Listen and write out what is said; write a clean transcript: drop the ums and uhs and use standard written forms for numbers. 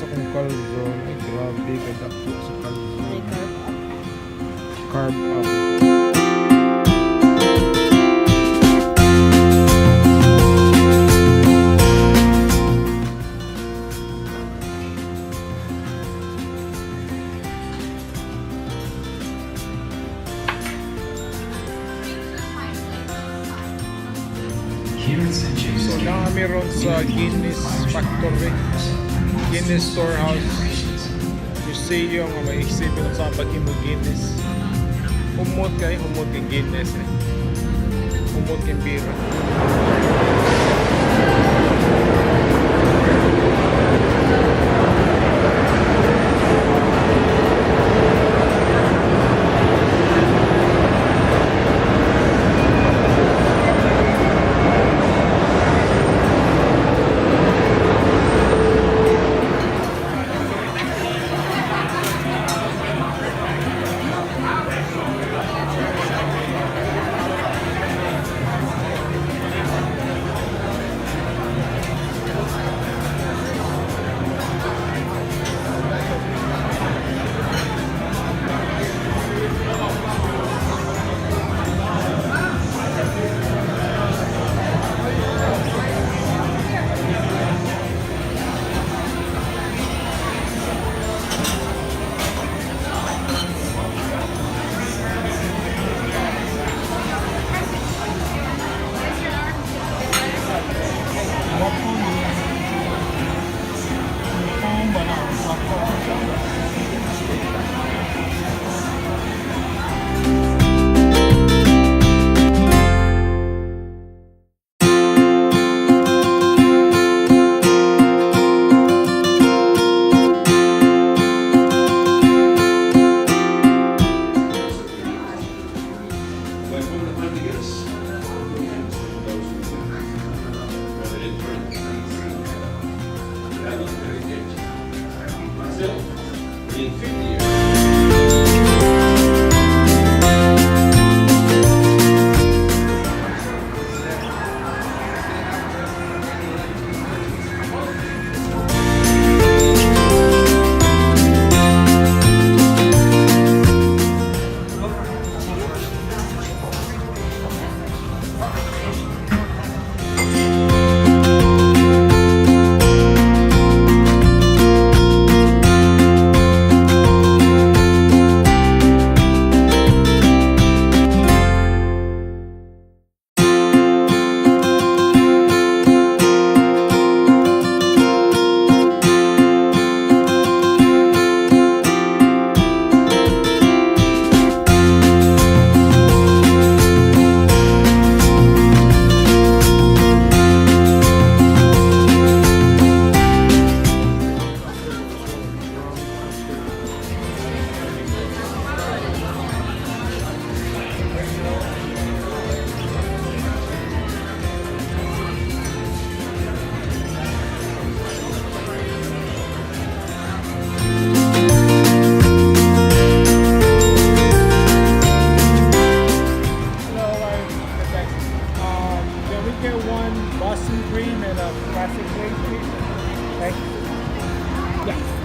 Akong calzone. Ay, grabe, kadako sa calzone. May carb up. Carb up. Here at St. James's So Gate, naa mi ron sa Guinness Factory, Guinness Storehouse Museum nga may exhibit sa paghimo Guinness. Humot kay, humot kay Guinness eh. Humot kay bira. Wij vonden het Guinness. Still, in 50 years. Hello, I'm Quebec. Can we get one Boston cream and a classic glaze, please? Thank you. Yeah.